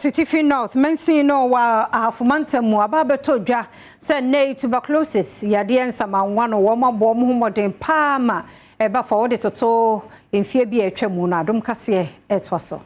Asutifi North mansin no wɔ Ahafo mantam mu aba abɛtɔ dwa sɛ nnɛ tuberculosis yadeɛ nsamanwa no wɔn abɔ wɔn ho mmɔden paa ma ɛba fa wɔde toto mfie bi a atwa mu no. Adom Kaseɛ ɛtoa so.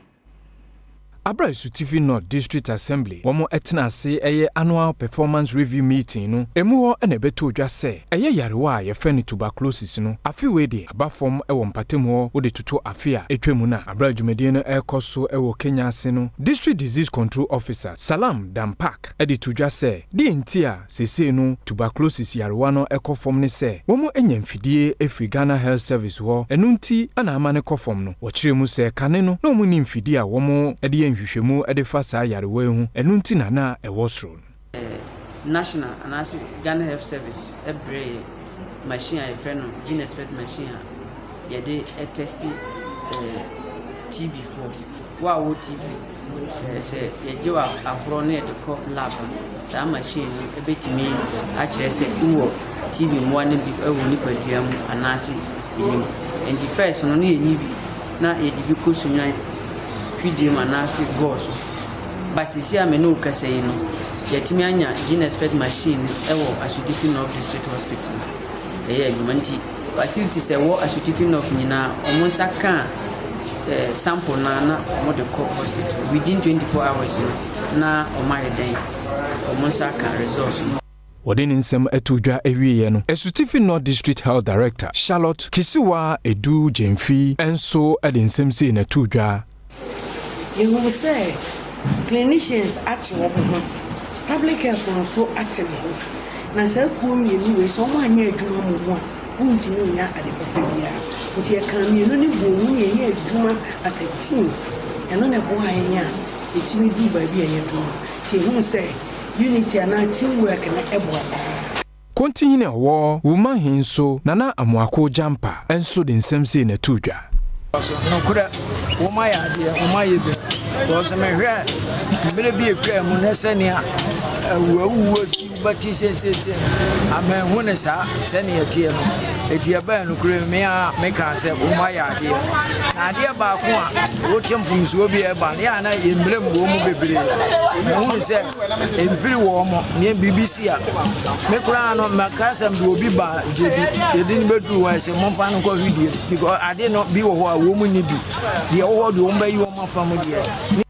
Abra Asutifi North District Assembly wɔn tena ase ɛyɛ annual performance review meeting no emu hɔ na ɛbɛtɔ dwa sɛ ɛyɛ yarewa a yɛfrɛ no tuberculosis no, afe wei deɛ aba fam wɔ mpatamu hɔ wode toto afe a ɛtwa mu no. A abra dwumadie no ɛrekɔ so wɔ Kenya ase no, District Disease Control Officer Salam Dampak de to dwa sɛ deɛ nti a seesei no tuberculosis yarewa no ɛkɔ fam ne sɛ wɔn anya mfidie ɛfiri Ghana Health Service hɔ, ɛno nti ana ama no kɔ fam no. Wɔkyerɛ mu sɛ kane no na wɔn ni mfidie a wɔn de yɛ nhwehwɛmu de fa saa yarewa yi ho, ɛno nti na na ɛwɔ soro no. National anaasɛ Ghana Health Service brɛ yɛ machine a yɛfrɛ no GeneXpert machine a yɛde test TB foɔ. Wo a wowɔ TB, sɛ yɛgye wo akorɔ na yɛde kɔ lab a, saa machine no bɛtumi akyerɛ sɛ wowɔ TB mmoa no bi wɔ nipadua mu anaasɛ ɛnni mu. Nti first no na yɛnni bi na yɛde bi kɔ Sunyani, Hwidiem anaasɛ Goaso. But seesei a me ne wo kasa yi no, yɛatumi anya GeneXpert machine no wɔ Asutifi North District Hospital. Ɛyɛ adwuma nti facilities a ɛwɔ Asutifi North nyinaa, wɔn nsa ka sample no a na wɔde kɔ hospital within 24 hours no na wɔn ayɛ dɛn, wɔn nsa ka results no. Wɔde ne nsɛm ato dwa awieeɛ no, Asutifi North District Health Director Charlotte Kisiwa Edu Gyemfi nso de nsɛm sei na ɛto dwa. Yɛhu sɛ clinicians ate wɔn ho, public health nso ate ne ho. Na saa kuo mmienu wei, sɛ wɔn anyɛ adwuma mmɔ mu a, wontumi nya ade papa biara. Nti yɛka mmienu no bɔ mu na yɛyɛ adwuma as a team. Ɛno na ɛboa yɛn a yɛtumi duru baabi a yɛduru no. Nti yɛhu sɛ unity anaa teamwork no ɛboa paa. Kontihene a ɔwɔ Wumahe nso, Nana Amoako Gyampa nso de nsɛm sei na ɛto dwa. Nokorɛ, wɔn ayɛ adeɛ, wɔn ayɛ bi because mehwɛ mmerɛ bi atwa mu ne sɛnea awuawuo si bɛte siesie amanhu ne saa sɛnea ɛteɛ no. Ɛti ɛbɛn nokorɛ, me a meka sɛ wɔn ayɛ adeɛ. Na adeɛ baako a wote mfomsoɔ bi a ɛba no yɛ a na yɛmmerɛ mu wɔ mu bebree, mehu sɛ mfiri wɔ mo ne biribi si a, me koraa no maka sɛ mede obi ba gye bi, yɛde no bɛduru hɔ sɛ momfa no nkɔ Hwidiem because ade no bi wɔ hɔ a wɔn mu ni bi deɛ ɛwɔ hɔ deɛ wɔn bɛyi wɔn afa mu deɛ.